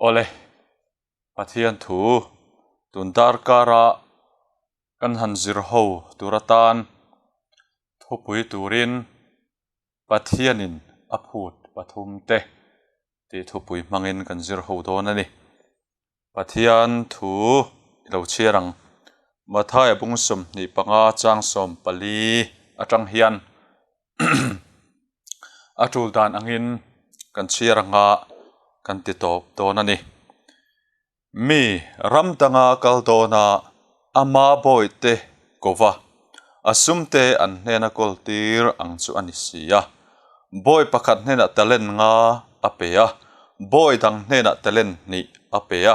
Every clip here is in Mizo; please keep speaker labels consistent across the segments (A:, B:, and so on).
A: Awle, Pathian thu tun darkara kan han zir ho tur atan thupui turin Pathianin a phut pathum te tih thupui hmangin kan zir ho dawn a ni. Pathian thu i lo chhiar ang. Mathaia bung 25 chang 14 atang hian a tul dan angin kan chhiar anga kan ti tawp dawn a ni. Mi ram danga kal dawna ama bawihte kova a sumte an hnena kawl tir ang chu a ni si a. Bawi pakhat hnenah talent nga a pe a, bawi dang hnenah talent hnih a pe a,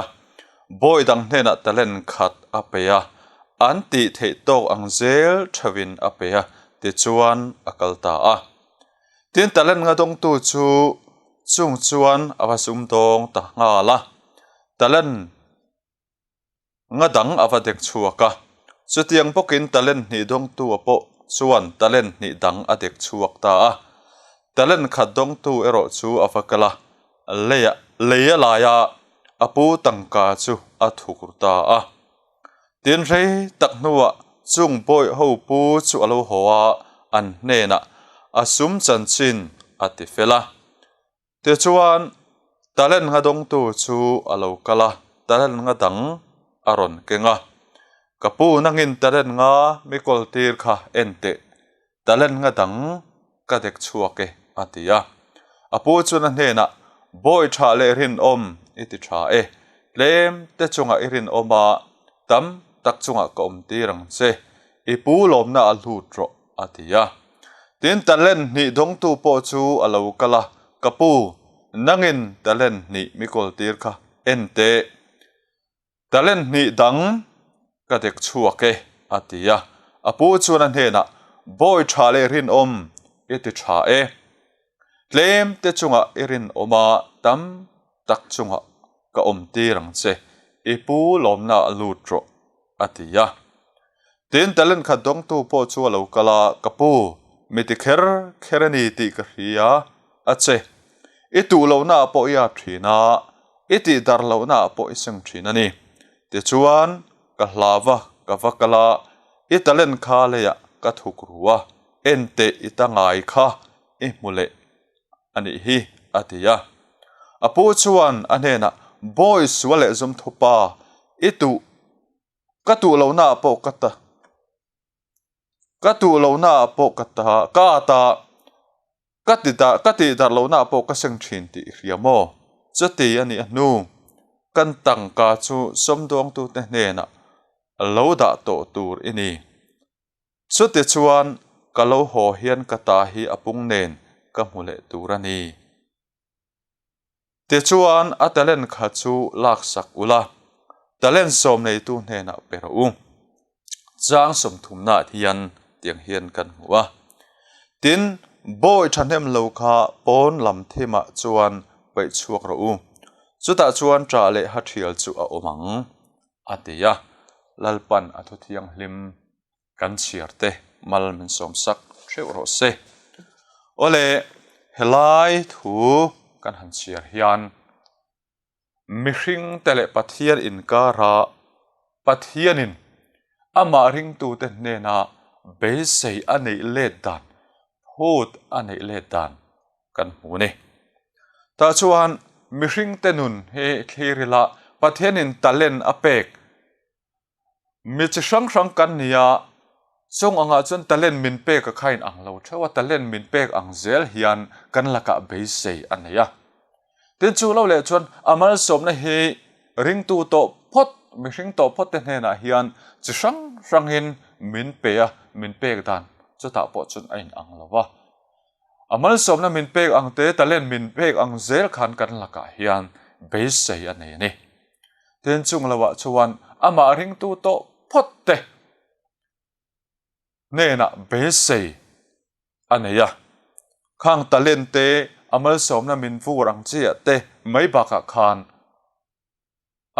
A: bawi dang hnenah talent khat a pe a, an tih theih tawk ang zel theuhin a pe a, tichuan a kal ta a. Tin, talent nga dawngtu chu chung chuan a va sumdawng ta nghal a, talent Nga dang a va dek chhuak a, chutiang bawkin talent hnih dawngtu a pawh chuan talent hnih dang a dek chhuak ta a. Talent khat dawngtu erawh chu a va kal a, leia lei a lai a, a pu tangka chu a thuk ru ta a. Tin rei tak hnuah chung bawih ho pu chu a lo haw a, an hnenah a sum chanchin a ti fel a. Tichuan, talent nga dawngtu chu a lo kal a, talent nga dang a rawn keng a. Ka pu nangin talent nga mi kawl tir kha en teh, talent nga dang ka dek chhuak e, a ti a. A pu chuan a hnenah, Bawi tha leh rinawm i ti tha e, tlem te chungah i rinawm a, tam tak chungah ka awm tir ang che, i pu lawmna a hlut rawh, a ti a. Tin, talent hnih dawngtu pawh chu a lo kal a, Ka pu, nangin talent hnih mi kawl tir kha en teh. Talent hnih dang ka dek chhuak e, a ti a. A pu chuan a hnenah, Bawi tha leh rinawm i ti tha e. Tlem te chungah i rinawm a, tam tak chungah ka awm tir ang che, i pu lawmna a lut rawh, a ti a. Tin, talent khat dawngtu pawh chu a lo kal a, Ka pu, mi ti kher kher a ni tih ka hria a che. I tuh lohnaah pawh i ap thin a, i tih dar lohnaah pawh i seng thin a ni. Tichuan, ka hlau a, ka va kal a, i talent kha leiah ka thuk ru a, enteh i ta ngai kha i hmu leh a nih hi, a ti a. A pu chuan a hnenah, Bawi sual leh zum thupa, i tuh, ka tuh lohnaah pawh ka ta, ka tuh lohnaah pawh ka ta, ka ta, ka ti dar, ka tih dar lohnaah pawh ka seng thin tih i hria maw? Chuti a nih a hnu, kan tangka chu sawmdawngtute hnenah lo dah tawh tur i ni. Chuti chuan ka lo haw hian ka ta hi a pung nen ka hmu leh tur a ni. Tichuan a talent kha chu laksak ula, talent sawm neitu hnenah pe rawh u. Chang sawmthumnaah hian tiang hian kan hmu a. Tin, bawi thahnem lo kha pawn lam thimah chuan paih chhuak rawh u. Chutah chuan ṭah leh ha ṭhial chu a awm ang, a ti a. Lalpan a thu thianghlim kan chhiar te mal min sawm sak theuh rawh se. Awle, helai thu kan han chhiar hian mihring te leh Pathian inkara Pathianin amah ringtute hnena beisei a neih let dan, phut a neih let dan kan hmu a ni. Tah chuan mihringte nun hi thlir ila Pathianin talent a pek Mi chi hrang hrang kan ni a, chung angah chuan talent min pek a khain ang lo theuh a, talent min pek ang zel hian kan lakah beisei a nei a. Tin chu lo leh chuan a malsawmna hi ringtu tawh phawt, mihring tawh phawt te hnenah hian chi hrang hrangin min pe a, min pek dan chutah pawh chuan a inang lo va. A malsawmna min pek ang te, talent min pek ang zel khan kan lakah hian beisei a nei a ni. Tin chung loah chuan amah ringtu tawh phawt te hnenah beisei a nei a. Khang talent te, a malsawmna min vur ang chiah te mai bakah khan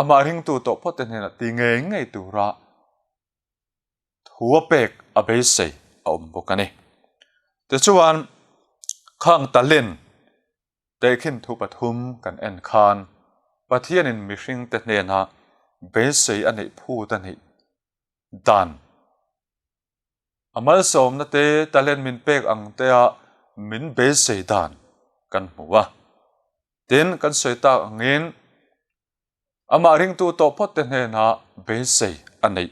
A: amah ringtu tawh phawt te hnenah ti ngei ngei tura thu a pek a beisei a awm bawk a ni. Tichuan khang talent tehkhin thu pathum kan en khan. Pathianin mihringte hnena beisei a neih phut a nih dan a malsawmna te talent min pek ang tea min beisei dan kan hmu a. Tin, kan sawi tak angin amah ringtu tawh phawt te hnena beisei a neih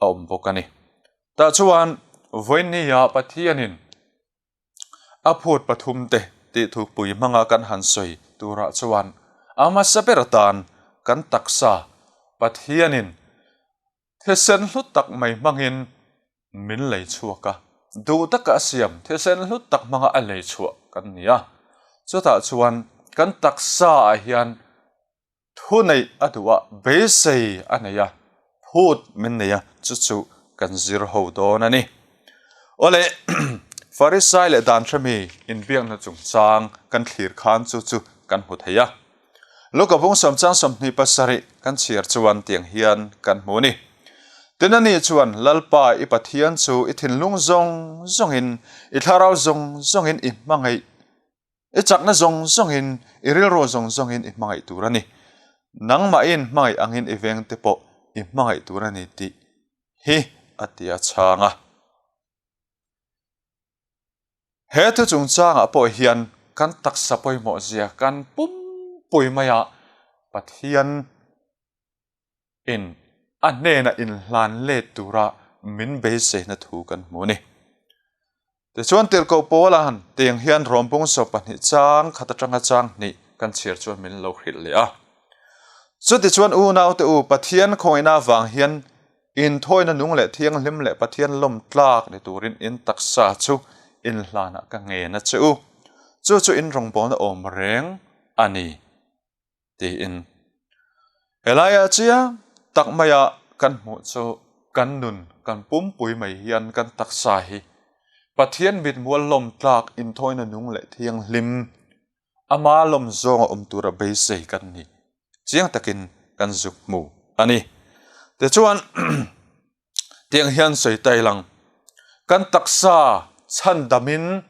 A: a awm bawk a ni. Tah chuan vawinia Pathianin A phut pathumte tih thupui hmanga kan han sawi turah chuan a hmasa ber atan kan taksa Pathianin thisen hlu tak mai hmangin min lei chhuak a, duh taka a siam thisen hlu tak hmanga a lei chhuah kan ni a. Chutah chuan kan taksa ah hian Thu neih a duh a, beisei a nei a, phut min nei a, chu chu kan zir ho dawn a ni. Awle, Farisai leh dan hremi inbiakna chungchang kan thlir khan chu chu kan hmu thei a. Luka bung sawmchang 27 kan chhiar chuan tiang hian kan hmu a ni. Tin ani chuan, Lalpa i Pathian chu i thinlung zawng zawngin, i thlarau zawng zawngin i hmangaih I chakna zawng zawngin, i rilru zawng zawngin i hmangaih tur a ni. Nangmahin hmangaih angin i vengte pawh i hmangaih tur a ni tih hi a ti a chhang a. He thu chungchangah pawh hian kan taksa pawimawh zia kan pumpui mai a, Pathian in a hnenah inhlan let tura min beiseina thu kan hmu a ni. Tichuan Tirhkoh Paula'n tiang hian Rawmpung 12 chang khat atanga chang hnih kan chhiar chuan min lo hrilh leh a. Chutichuan unaute u, Pathian khawngaihna avang hian inthawina nung leh thianghlim leh Pathian lawm tlak ni turin in taksa chu inhlanah ka ngen a che u. Chu chu in rawngbawlna awm reng a ni. Tiin. Helaia chiang tak maia kan hmuh chu kan nun, kan pumpui mai hian kan taksa hi Pathian mitmual lawm tlak inthawina nung leh thianghlim, ama lawm zawnga awm tura beisei kan ni chiang takin kan zuk hmu a ni. Tichuan, tiang hian sawi tai lang, kan taksa chhandamin,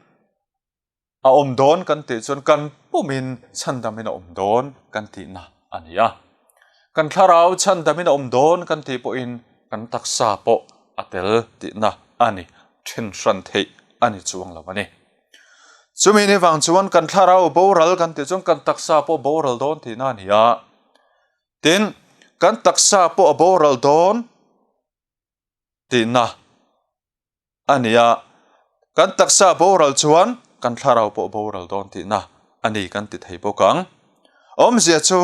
A: A awm dawn kan tih chuan kan pumin chhandamin a awm dawn kan tihna a ni a. Kan thlarau chhandamin a awm dawn kan tih pawhin kan taksa pawh a tel tihna a ni, then hran theih a ni chuang lo a ni. Chumi ni vang chuan kan thlarau boral kan tih chuan kan taksa pawh boral dawn tihna a ni a. Tin, kan taksa pawh a boral dawn tihna a ni a, kan taksa boral chuan kan thlarau pawh boral dawn tihna a ni kan ti thei bawk ang. Awmzia chu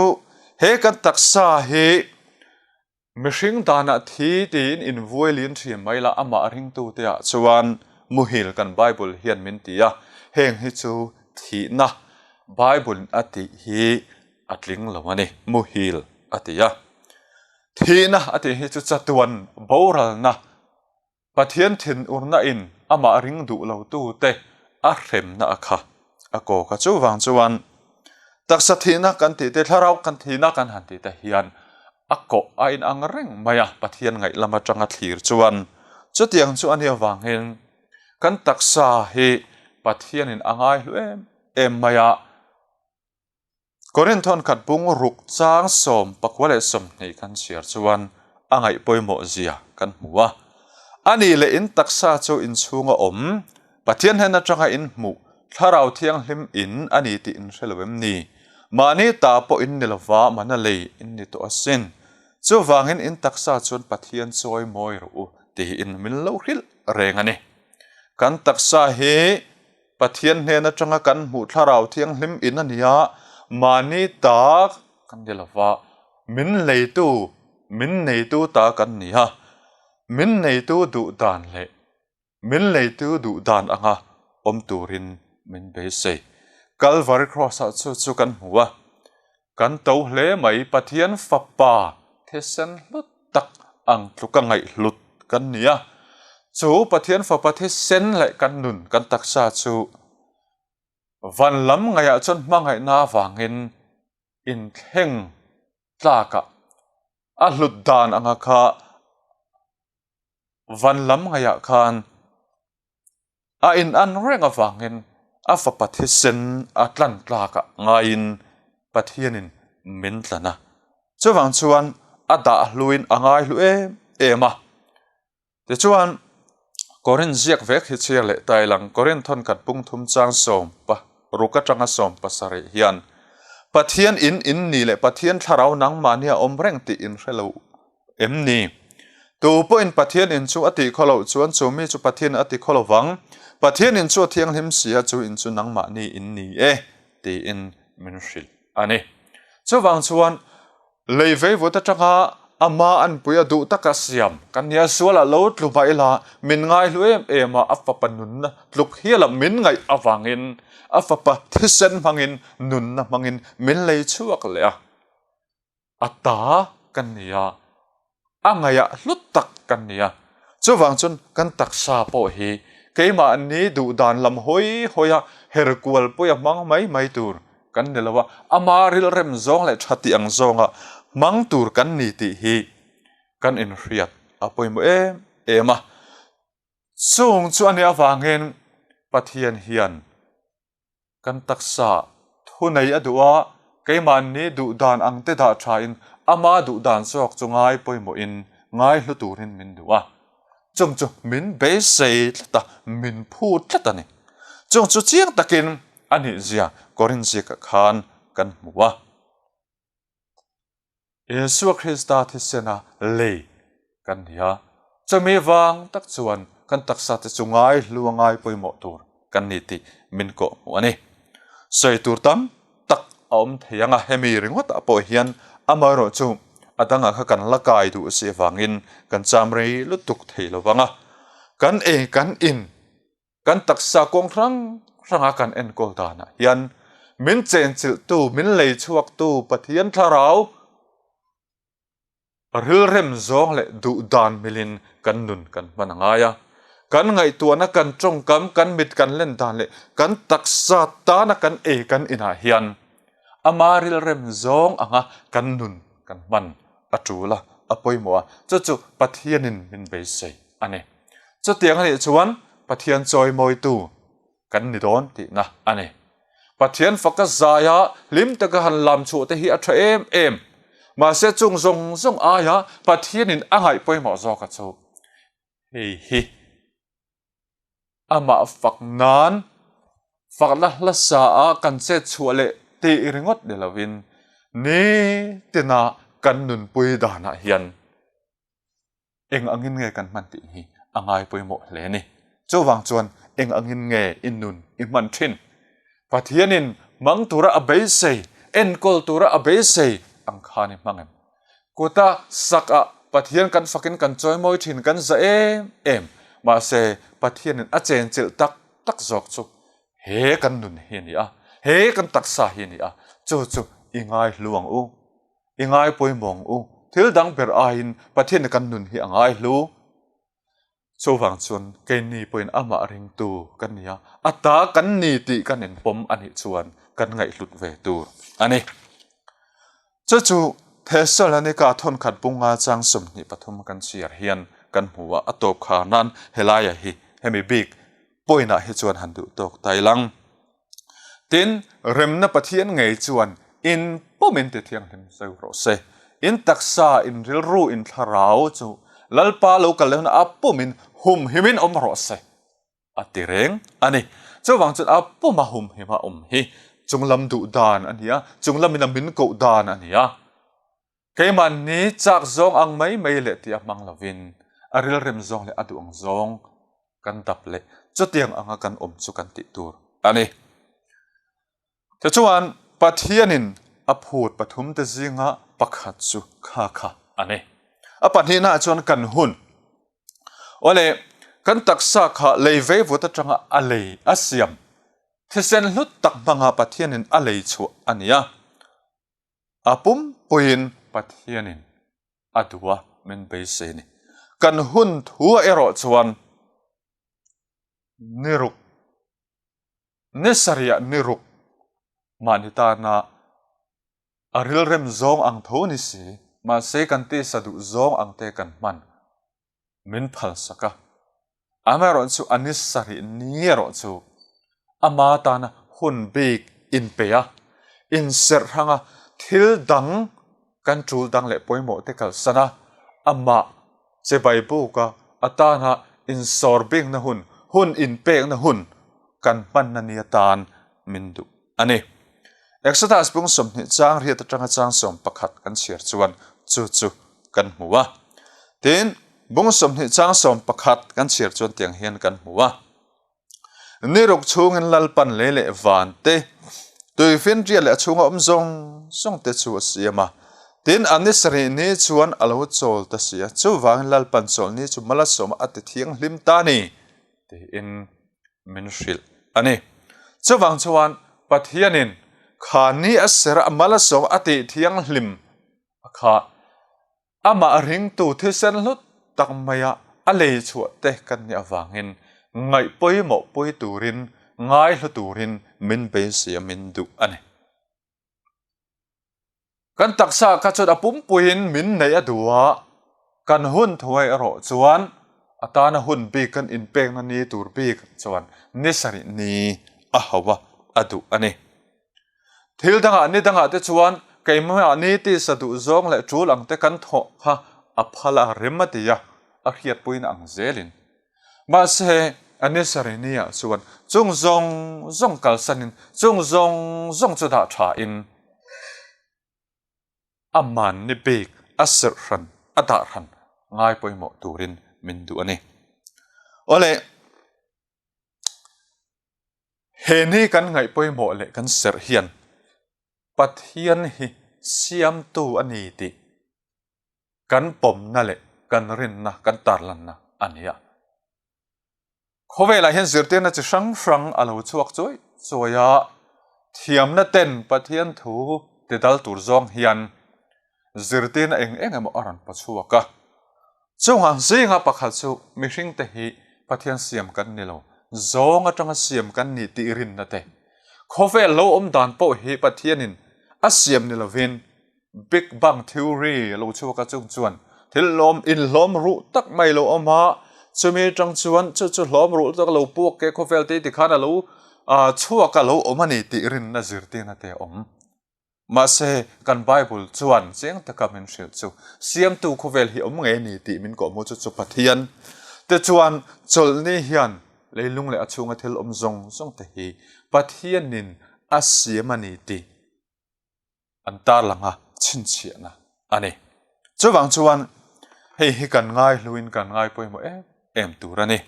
A: he kan taksa hi mihring danah thi tiin invuailin thin mai la, amah ringtute ah chuan muhil kan Bible hian min ti a, heng hi chu thihna Bible in a tih hi a tling lo a ni, muhil a ti a. Thihna a tih hi chu chatuan boralna Pathian thinurna in amah ring duh lo tute a hremna a kha a kawk a. Chuvang chuan taksa thihna kan tih te, thlarau kan thihna kan han tih te hian a kawh a inang reng mai a, Pathian ngaih lam atanga thlir chuan. Chutiang chu a nih avangin kan taksa hi Pathianin a ngai hlu em em mai a. Korinth khat bung ruk chang 29 kan chhiar chuan a ngaih pawimawh zia kan hmu a. A nih leh in taksa chu inchhunga awm, Pathian hnen atanga in hmuh, Thlarau Thianghlim in a ni tih in hre lo em ni? Mahni ta pawh in ni lova mana lei in ni tawh asin. Chuvangin in taksa chuan Pathian chawi mawi rawh u tiin min lo hrilh reng a ni. Kan taksa hi Pathian hnen atanga kan hmuh Thlarau Thianghlim in a ni a, mahni ta kan ni lova, min leitu, min neitu ta kan ni a, min neitu duh dan leh min leitu duh dan anga awm turin min beisei. Kalvari Cross-ah chu chu kan hmu a, kan to hle mai, Pathian Fapa thisen hlut tak ang tluka ngaihhlut kan ni a. Chu Pathian Fapa thisen leh kan nun, kan taksa chu van lam ngaihah chuan hmangaihna avangin inthleng tlakah a hlut dan anga kha van lam ngaihah khan A in an reng avangin a fapa thisen a tlan tlakah ngaiin Pathianin min tlan a. Chuvang chuan a dah hluin a ngai hlu em em a. Tichuan, Korin ziak vek hi chhiar leh ta ilang Korin thawnkhat pungthum chang sawm pa ruk atanga 17 hian Pathian in in ni leh Pathian thlarau nangmahni a awm reng tih in hre lo em ni? Tu pawhin Pathian in chu a tih khaw loh chuan chu mi chu Pathian a ti khaw lo vang. Pathian in chu a thianghlim si a, chu in chu nangmahni in ni e, tiin min hrilh a ni. Chuvang chuan lei veivut atanga ama anpui a duh taka siam kan nia sualah lo tlu mah ila min ngaihlu em em a, a fapa nunna tluk hiala min ngaih avangin a fapa thisen hmangin nunna hmangin min lei chhuak leh a. A ta kan ni a, a ngaihah hlut tak kan ni a. Chuvang chuan kan taksa pawh hi keimahni duh dan lam hawi hawi a, her kual pawih a hmang mai mai tur kan ni lo a, ama rilrem zawng leh tha tih ang zawnga hmang tur kan ni tih hi kan inhriat a pawimawh em em a. Chung chu a nih avangin Pathian hian Kan taksa thunei a duh a, keimahni duh dan ang te dah thain ama duh dan zawk chu ngai pawimawhin ngai hlu turin min duh a. Chung chu min beisei tlat a, min phut tlat a ni. Chung chu chiang takin a nihzia Korin zikah khan kan hmu a. Isua Krista thisena lei kan ni a, chumi vang tak chuan kan taksa te chu ngai hlu a ngai pawimawh tur kan ni tih min kawh hmuh a ni. Sawi tur tam tak a awm thei ang a, hemi ringawt ah pawh hian amaherawh chu a dangah kha kan la kai duh si avangin kan cham rei lutuk thei lo vang a, kan ei kan in Kan taksa kawng hrang hranga kan enkawl danah hian min chenchilhtu, min lei chhuaktu Pathian Thlarau rilrem zawng leh duh dan milin kan nun kan hman a ngai a. Kan ngaihtuahna, kan tawngkam, kan mit kan len dan leh kan taksa tana kan ei kan inah hian ama rilrem zawng anga kan nun kan hman a tul a, a pawimawh a, chu chu Pathianin min beisei a ni. Chutiang a nih chuan Pathian chawimawitu kan ni dawn tihna a ni. Pathian faka zaia hlim taka han lam chhuah te hi a tha em em. Mahse chung zawng zawng aia Pathianin a ngaih pawimawh zawk a chu hei hi amah fak nan fakna hlasa a kan chet chhuah leh tih ringawt ni lovin nitina kan nunpui danah hian Eng angin nge kan hman tih hi a ngai pawimawh hle a ni. Chuvang chuan eng angin nge i nun i hman thin? Pathianin hmang tura a beisei, enkawl tura a beisei ang khan i hmang em? Kuta sak ah Pathian kan fakin kan chawimawi thin, kan za em em. Mahse, Pathianin a chenchilh tak tak zawk chu he kan nun hi a ni a, he kan taksa hi a ni a, chu chu i ngai hlu ang u. I ngai pawimawh ang u. Thil dang ber aiin Pathian kan nun hi a ngai hlu. Chuvang chuan keini pawhin amah ringtu kan ni a, a ta kan ni tih kan inpawm a nih chuan kan ngaihhlut ve tur a ni. Chu chu Thesalonika thawnkhat bunga chang 23 kan chhiar hian kan hmu a, a tawp khar nan helaia hi hemi bik point-ah hi chuan han duh tawk ta ilang. Tin, remna Pathian ngei chuan in pawmin ti thianghlim zeu rawh se. In taksa, in rilru, in thlarau chu Lalpa lo kal lehna a pawmin humhimin awm rawh se, a ti reng a ni. Chuvang chuan a pawma humhima awm hi chunglam duh dan a ni a, chunglamin a min koh dan a ni a. Keimahni chak zawng ang mai mai leh tih a hmang lovin a rilrem zawng leh a duh ang zawng kan dap leh chutiang anga kan awm chu kan tih tur a ni. Tichuan, Pathianin a phut pathumte zinga pakhat chu kha kha a ni. A pahnihnaah chuan kan hun. Awle, kan taksa kha lei veivut atanga a lei a siam thisen hlut tak hmanga Pathianin a lei chhuah a ni a. A pumpuiin Pathianin a duh a, min beisei a ni. Kan hun thu erawh chuan ni ruk, ni sarih ni ruk mahni tana a rilrem zawng ang tho ni si, mahse kan tisa duh zawng ang te kan hman min phalsak a. Amaherawhchu a ni sarih ni erawh chu ama tana hun bik inpe a, inserh hrang a, thil dang kan tul dang leh pawimawh te kalsan a, amah chibai buka atana insawr bikna hun, hun inpekna hun kan hmanna ni atan min duh a ni. Exodus bung 20 chang riat atanga chang 11 kan chhiar chuan chu chu kan hmu a. Tin, bung 20 chang 11 kan chhiar chuan tiang hian kan hmu a. Ni ruk chhungin Lalpan lei leh van te, tuifinriat leh a chhunga awm zawng zawng te chu a siam a. Tin, a ni sarih ni chuan a lo chawl ta si a, chuvangin Lalpan chawl ni chu Malasawma a ti thianghlim ta ni, tiin min hrilh a ni. Chuvang chuan Pathianin kha ni a serh a Malasawma a tih thianghlim a kha Amah ringtu thisen hlut tak maia a lei chhuah te kan nih avangin ngaih pawimawh pui turin, ngaihlu turin min beisei a min duh a ni. Kan taksa kha chuan a pumpuiin min neih a duh a, kan hun thuai erawh chuan a tana hun bik kan inpekna ni tur bik chuan ni sarih ni a hauh a, a duh a ni. Thil dangah ni dangah te chuan keimah ni tisa duh zawng leh tul ang te kan thawh kha a phal a rem a ti a, a hriatpuina ang zelin. Mahse, a ni sarih niah chuan chung zawng zawng kalsanin chung zawng zawng chu dah thain a man ni bik a serh hran a dah hran ngai pawimawh turin min duh a ni. Awle. He ni kan ngaih pawimawh leh kan serh hian Pathian hi siamtu a ni tih kan pawmna leh kan rinna kan tarlanna a ni a. Khawvelah hian zirtirna chi hrang hrang a lo chhuak chuai chuai a, thiamna ten Pathian thu tidal tur zawng hian zirtirna eng eng emaw a rawn pa chhuak a. Chungah zinga pakhat chu mihringte hi Pathian siam kan ni lo, zawng atanga siam kan ni tih rinna te. Khawvel lo awm dan pawh hi Pathianin a siam ni lovin Big Bang Theory a lo chhuak a, chung chuan thil hlawm inhlawm ruh tak mai lo awm a, chumi atang chuan chu chu hlawm ruh tak lo puak ke khawvel te tikhan a lo chhuak a lo awm a ni tih rinna zirtirna te a awm. Mahse, kan Bible chuan chiang taka min hrilh chu, Siamtu khawvel hi awm ngei a ni tih min kawhhmuh chu chu Pathian te chuan chawlhni hian leilung leh a chhunga thil awm zawng zawng te hi Pathianin a siam a ni tih an tarlang a, chhinchhiahna a ni. Chuvang chuan hei hi kan ngaihluin kan ngai pawimawh em em tur a ni.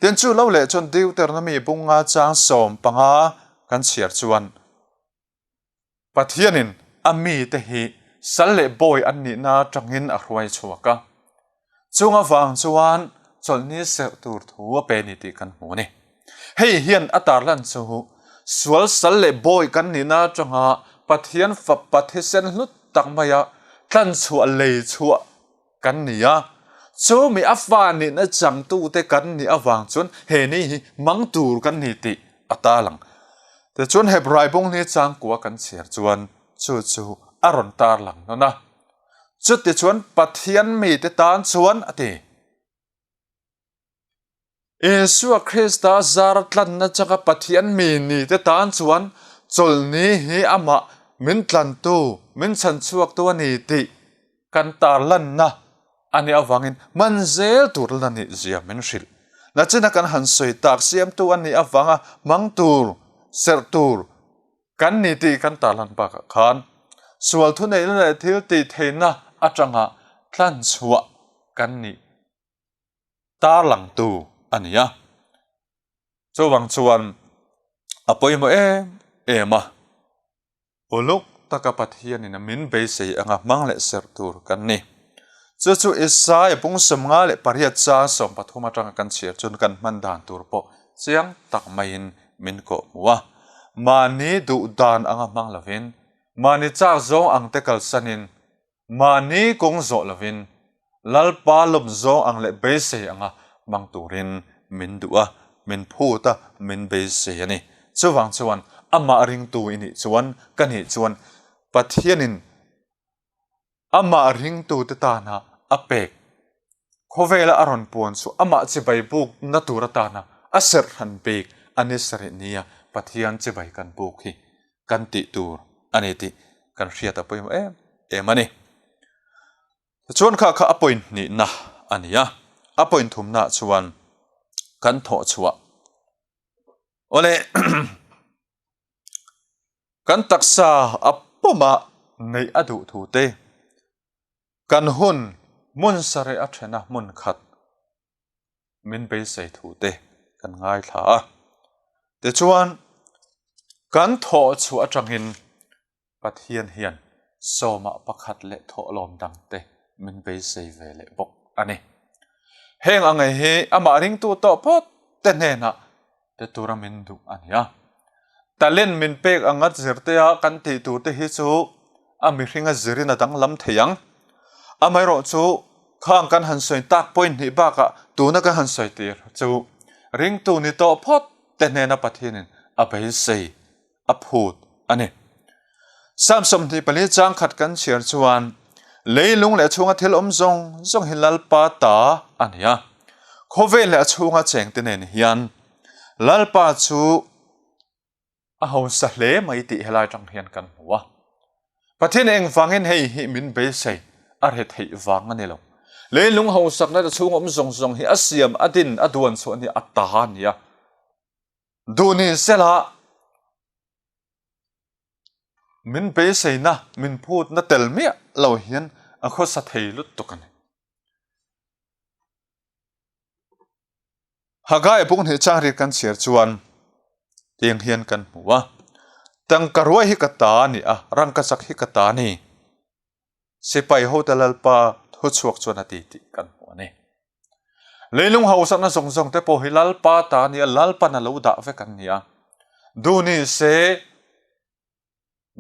A: Tin, chu lo leh chuan Deuteronomy bunga chang 15 kan chhiar chuan, Pathianin a mite hi sal leh bawi an nihna atangin a hruai chhuak a, chung avang chuan chawlhni serh tur thu a pe ni tih kan hmu a ni. Hei hian a tarlan chu sual sal leh bawi kan nihna atanga Pathian fapa thisen hlut tak maia tlanchhuah lei chhuah kan ni a, chumi a fa nihna changtute kan nih avang chuan he ni hi hmang tur kan ni tih a tarlang. Tichuan Hebrai bawngni changkua kan chhiar chuan chu chu a rawn tarlang nawn a, chutichuan Pathian mite tan chuan a ti. Isua Krista zar tlanna changa Pathian mi ni te tan chuan chawlhni hi amah min tlantu, min chhanchhuaktu a ni tih kan tarlanna a nih avangin hman zel tur la nih zia min hrilh. Nachina kan han sawi tak siamtu a nih avanga hmang tur, serh tur kan ni tih kan tarlan bakah khan sual thuneihna leh thil tih theihna atanga tlanchhuah kan nih tarlangtu a ni a. Chuvang chuan a pawimawh em em a, uluk taka Pathianin a min beisei anga hmang leh serh tur kan ni. Chu chu Isaiah pung 58 chang 13 atanga kan chhiar chuan kan hman dan tur pawh chiang tak maiin min kawhhmuh a. Mahni duh dan anga hmang lovin, mahni chak zawng ang te kalsanin Mahni kawng zawh lovin Lalpa lawm zawng ang leh beisei anga hmang turin min duh a, min phut a, min beisei a ni. Chuvang chuan amah ringtu i nih chuan, ka nih chuan Pathianin amah ringtute tana a pek khawvela a rawn puan chu amah chibai bukna tur atana a serh hran bik a ni sarih nia Pathian chibai kan buk hi kan tih tur a ni tih. kan hriat a pawimawh em em a ni. Tichuan kha kha a point hnihna a ni a, a point thumnaah chuan kan thawh chhuah. Awle kan taksa a pawmah neih a duh thu te, kan hun hmun sareh a thena hmun khat min beisei thu te kan ngaithla a. Tichuan kan thawh chhuah atangin Pathian hian sawmah pakhat leh thawhlawm dangte min beisei ve leh bawk a ni. Heng ang ngei hi amah ringtu tawh phawt te hnenah te tura min duh a ni a. Talent min pek anga zirtea kan tih tur te hi chu a mihringa zirin a danglam thei ang. Amaherawhchu khang kan han sawi tak point hnih bakah tuna kan han sawi tir chu ringtu ni tawh phawt te hnena Pathianin a beisei a phut a ni. Psalm 24 chang khat kan chhiar chuan, Leilung leh a chhunga thil awm zawng zawng hi Lalpa ta a ni a, khawvel leh a chhunga chengte nen hian Lalpa chu a hausa hle mai tih helai atang hian kan hmu a. Pathian engvangin hei hi min beisei a re theih vang a ni lo. Leilung hausakna leh chhunga awm zawng zawng hi a siam, a din, a duan chhuah ni a ta a ni a. Duh ni sela min beiseina, min phutna tel miah lo hian a khawsa thei lutuk a ni. Haggai bung hnih chang rit kan chhiar chuan tiang hian kan hmu a, Tangka ruai hi ka ta a ni a, rangkachak hi ka ta a ni. Sipai hote Lalpa thuchhuak chuan a ti tih kan hmu a ni. Leilung hausakna zawng zawng te pawh hi Lalpa ta a ni a, Lalpan a lo dah vek an ni a. Duh ni se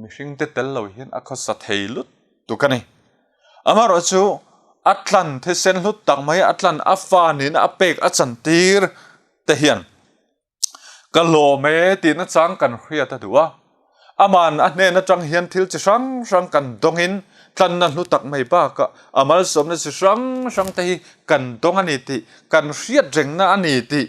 A: mihring te tel lo hian a khawsa thei lut tuk a ni. Amaherawh chu a tlan thisen hlut tak mai a tlan a fa nihna a pek a chantir te hian Ka lawm e tih nachang kan hriat a duh a, aman a hnen atang hian thil chi hrang hrang kan dawngin tlanna hlu tak mai bakah a malsawmna chi hrang hrang te hi kan dawng a ni tih kan hriat rengna a ni tih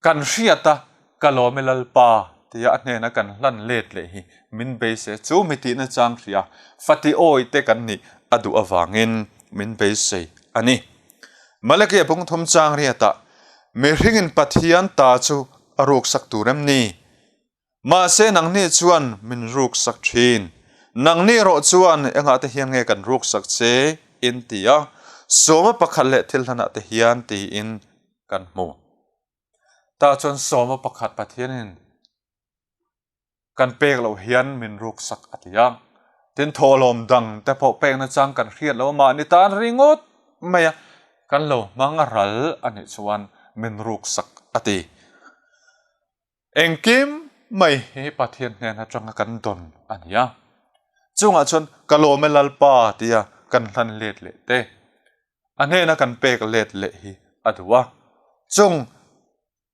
A: kan hriat a, ka lawm e Lalpa tia a hnena kan hlan let leh hi min beisei chu mi tih nachang hria fati awi te kan nih a duh avangin min beisei a ni. Malakia bung thum chang riatah Mihringin Pathian ta chu a ruksak tur em ni? Mahse nangni chuan min ruksak thin. Nangni erawh chuan engah te hian nge kan ruksak che in ti a, sawma pakhat leh thil hlanah te hian tiin kan hmu. Tah chuan sawma pakhat Pathianin Kan pek loh hian min ruksak a ti a. Tin, thawhlawm dang te pawh pek nachang kan hriat loh a, mahni tan ringawt mai a, kan lo hmang a ral a nih chuan min ruksak a ti. Engkim mai hi Pathian hnen atanga kan dawn a ni a. Chungah chuan ka lawm e Lalpa tia kan hlan let leh te, a hnena kan pek let leh hi a duh a. Chung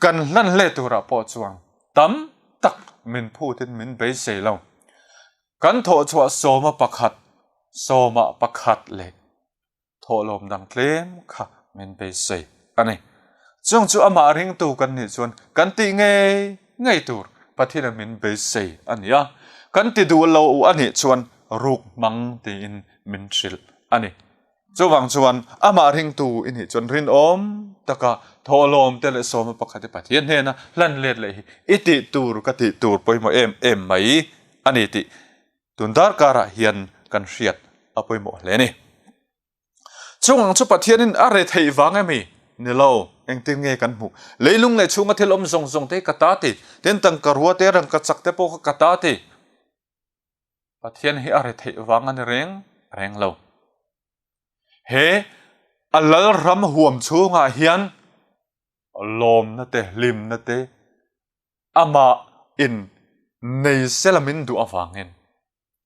A: Kan hlan hle turah pawh chuan tam tak min phutin min beisei lo. Kan thawhchhuah sawma pakhat, sawmah pakhat leh thawhlawm dang tlem kha min beisei a ni. Chung chu amah ringtu kan nih chuan kan tih ngei ngei tur Pathianin min beisei a ni a, kan ti duh lo a nih chuan ruk hmang tiin min hrilh a ni. Chuvang chuan amah ringtu i nih chuan rinawm taka thawhlawm te leh sawma pakhat i Pathian hnena hlan let leh hi i tih tur ka tih tur pawimawh em em mai a ni tih tun darkarah hian kan hriat a pawimawh hle a ni. Chung ang chu Pathianin a re theih vang emi? Ni lo, engtin nge kan hmuh? Leilung leh chhunga thil awm zawng zawng te hi ka ta ti, tin tangka rua te rangka chak te pawh kha ka ta ti. Pathian hi a retheih vang a ni reng reng lo. He a lalram huam chhungah hian lawmna te, hlimna te amah in nei sela min duh avangin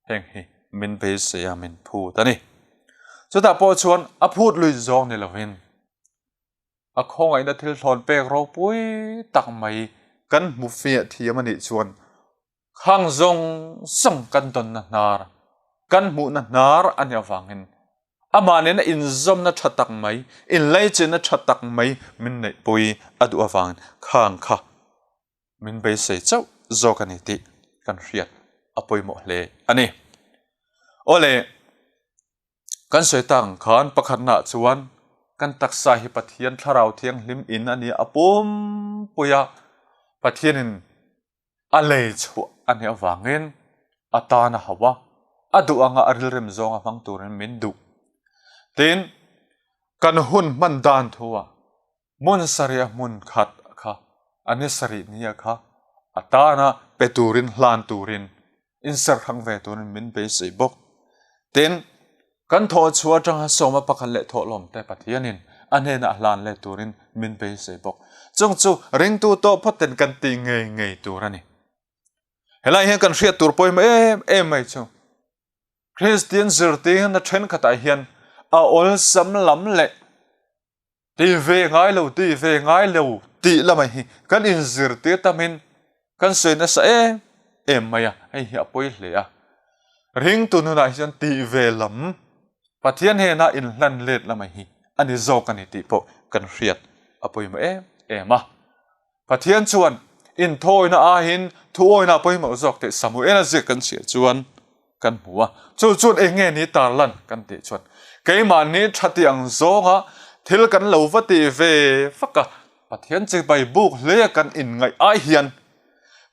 A: heng hi min beisei a, min phut a ni. Chutah pawh chuan a phut lui zawng ni lovin a khawngaihna thil thlawn pek ropui tak mai kan hmu fiah thiam a nih chuan Khang zawng zawng kan tawnna hnar, kan hmuhna hnar a nih avangin amah nena inzawmna tha tak mai, inlaichinna tha tak mai min neihpui a duh avangin khang kha min beisei chauh zawk a ni tih kan hriat. a pawimawh hle a ni. Awle, kan sawi tak ang khan pakhatnaah chuan kan taksa hi Pathian Thlarau Thianghlim in a ni a pumpui a, Pathianin a lei chhuah a nih avangin a tan a hauh a, a duh anga a rilrem zawnga hmang turin min duh. Tin, kan hun hman dan thuah hmun sarih a hmun khat kha a ni sarih nia kha a tana pe turin hlan turin inserhang ve turin min beisei bawk. Tin, kan thawh chhuah atanga sawma pakhat leh thawhlawm te Pathianin a hnenah hlan leh turin min beisei bawk. Chung chu ringtu tawh phawt ten kan tih ngei ngei tur a ni. Helai hian kan hriat tur pawimawh em em mai chu Kristian zirtirna thenkhatah hian a awlsam lam leh Ti ve ngai lo, ti ve ngai lo tih lamah hi kan inzirtir tamin kan sawi nasa em em mai a, hei hi a pawi hle a. Ringtu nunah hi chuan tih ve lam, Pathian hnena inhlan let lamah hi a ni zawk a ni tih pawh kan hriat a pawimawh em em a. Pathian chuan inthawina aiin thuawina pawimawh zawk tih Samuela ziak kan chhiah chuan kan hmu a. Chu chuan eng nge ni tarlan kan tih chuan keimahni tha tih ang zawnga thil kan lo va tih ve vak a, Pathian chibai buk hle kan inngaih ai hian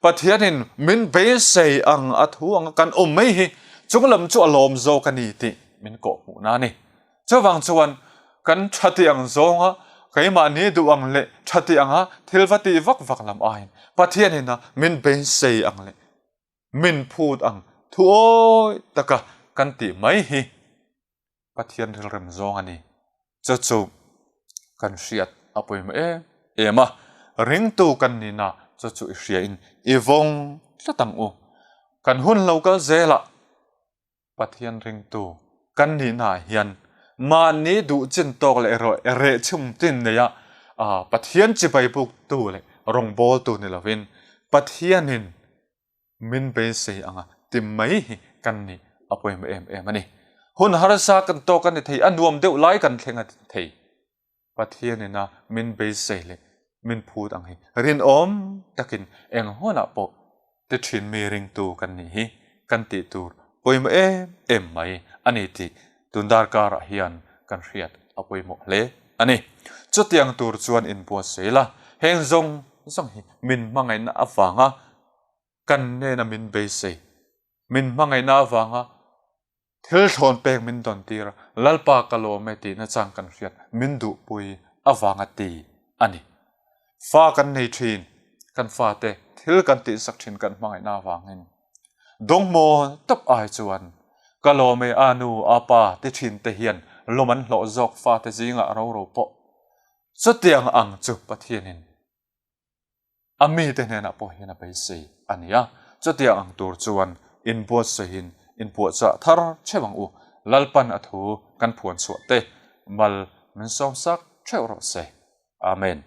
A: Pathianin min beisei ang a thu anga kan awm mai hi chunglam chu a lawm zawk a ni tih min kawhhmuhna a ni. Chuvang chuan kan tha tih ang zawnga keimahni duh ang leh tha tih anga thil va tih vak vak lam aiin Pathianin a min beisei ang leh min phut ang thuawi taka kan tih mai hi Pathian rilrem zawng a ni. Chu chu kan hriat a pawimawh em em a, ringtu kan nihna chu chu i hriain i vawng tlat ang u. Kan hun lo kal zelah Pathian ringtu kan nihnaah hian mahni duh chin tawk leh erawh reh chhum tin neia Pathian chibai buktu leh rawngbawltu ni lovin Pathianin min beisei anga ti mai hi kan nih a pawimawh em em a ni. Hun harsa kan tawk a ni thei, a nuam deuh lai kan thleng a ni thei. Pathianin a min beisei leh min phut ang hi rinawm takin eng hunah pawh ti thin mi ringtu kan nih hi kan tih tur pawimawh em em mai a ni tih tun darkarah hian kan hriat a pawimawh hle a ni. Chutiang tur chuan inbuatsaih la, heng zawng zawng hi min hmangaihna avanga kan nena min beisei, min hmangaihna avanga Thil thlawn pek min dawn tir a, Lalpa ka lawm e tihna chang kan hriat min duhpui avanga ti a ni. Fa kan nei thin, kan fate thil kan tihsak thin kan hmangaihna avangin. Dawngmawl tawp ai chuan ka lawm e a nu a pa ti thin te hian lawm an hlawh zawk fate zingah roro pawh chutiang ang chu Pathianin A mite hnenah pawh hian a beisei a ni a, chutiang ang tur chuan inbuatsawihin inpuahchah thar theuh ang u. Lalpan a thu kan phuan chhuah te mal min sawmsak theuh rawh se. Amen.